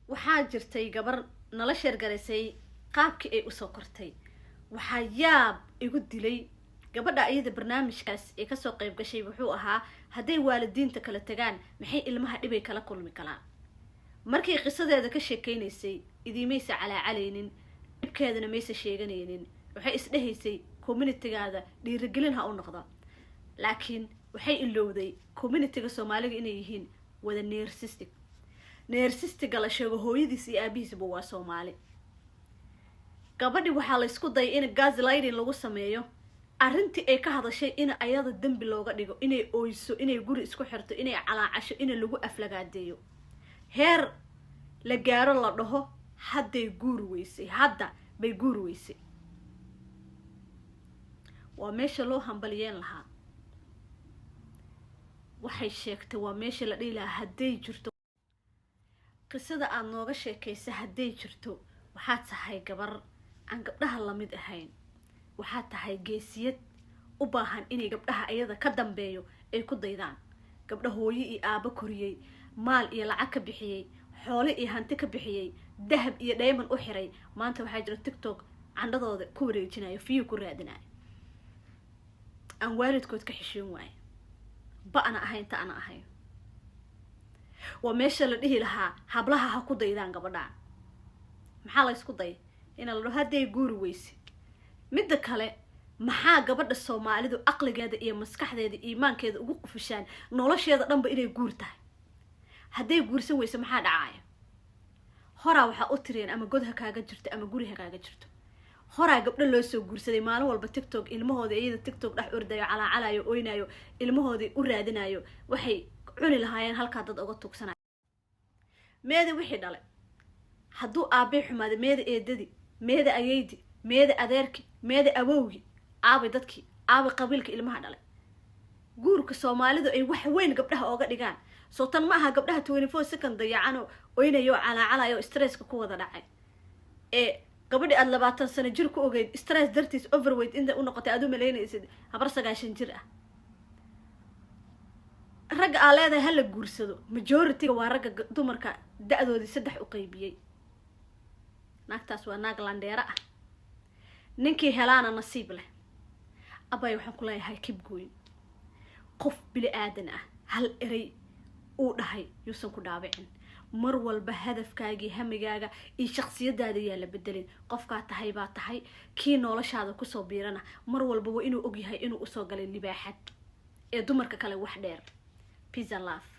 Waxaa jirtay gabar nala share garaysay qaabkii ay usoo kortay. Waxaa yaab igu dilay gabadha iyada barnaamijkaas ee kasoo qayb gashay. Wuxuu ahaa, hadday waalidiinta kala tagaan, maxay ilmaha dhibay kala kulmi karaan? Markay qisadeeda ka sheekeynaysay, idiimaysa calaacalaynin, dhibkeedana maysa sheeganaynin. Waxay isdhehaysay communitygaada dhiirigelin ha u noqdo, laakiin waxay ilowday communityga Soomaaliga inay yihiin wada narcissistic. Narcissistiga la sheego hooyadiis iyo aabihiisba waa Soomaali. Gabadhi waxaa la isku dayay in gaslighting lagu sameeyo. Arrintii ay ka hadashay in ayada dembi looga dhigo, inay oyso, inay guri isku xirto, inay calaacasho, in lagu aflagaadeeyo, heer la gaaro la dhaho hadday guuri weysay, hadda bay guuri weysay. Waa meesha loo hambaliyeen lahaa waxay sheegtay. Waa meesha la dhihi lahaa, hadday jirto qisada aada nooga sheekaysa, hadday jirto, waxaad tahay gabar aan gabdhaha lamid ahayn. Waxaad tahay geesiyad u baahan inay gabdhaha iyada ka dambeeyo ay ku daydaan. Gabdha hooyo iyo aabo koriyey, maal iyo lacag ka bixiyey, xoole iyo hanti ka bixiyey, dahab iyo dhayman u xiray, maanta waxaa jira TikTok candhadooda ku wareejinayo, view ku raadinayo, aan waalidkood ka xishoon waayo, ba-na ahayn, ta-na ahayn. Waa meesha la dhihi lahaa hablaha ha ku daydaan gabadhaan. Maxaa la ysku dayay? Ina la dhaho hadday guuri weyse. Midda kale, maxaa gabadha Soomaalidu aqligeeda iyo maskaxdeeda, iimaankeeda ugu qufishaan nolosheeda dhanba inay guur tahay? Hadday guursan weyse, maxaa dhacaaya? Horaa waxaa u tireen ama god ha kaaga jirto ama guri ha kaaga jirto. Horaa gabdho loo soo guursaday, maalin walba TikTok ilmahooda iyada TikTok dhex ordayo, calaacalayo, oynayo, ilmahoodii u raadinayo waxay cuni lahaayeen, halkaa dad uga tuugsanayo. Meeda wixii dhalay? Hadduu aabay xumaaday, meeda eedadi? Meeda ayeydi? Meeda adeerki? Meeda awowgi? Aabay dadkii? Aabay qabiilka ilmaha dhalay? Guurka Soomaalidu ay wax weyn gabdhaha ooga dhigaan, soo tan ma aha. Gabdhaha 24 second dayacanoo oynayo, calaacalayo, stresska ku wada dhacay, ee gabadhi aada 20 sano jir ku ogeyd, stress dartiis overweight inta u noqotay, aad u malaynaysid habar 90 jir ah. Ragga aa leedahay hala guursado, majorityga waa ragga dumarka da-doodii saddex u qaybiyey. Naagtaas waa naag landheero ah, ninkii helaana nasiib leh. Abay, waxaan ku leeyahay, keep going. Qof bili aadan ah hal erey uu dhahay yuusan ku dhaawicin. Mar walba hadafkaagii, hamigaaga iyo shaksiyadaada yaa la bedelin. Qofkaa tahay baa tahay. Kii noloshaada kusoo biirana mar walba waa inuu ogyahay inuu usoo galay libaaxad ee dumarka kale wax dheer. Peace and love.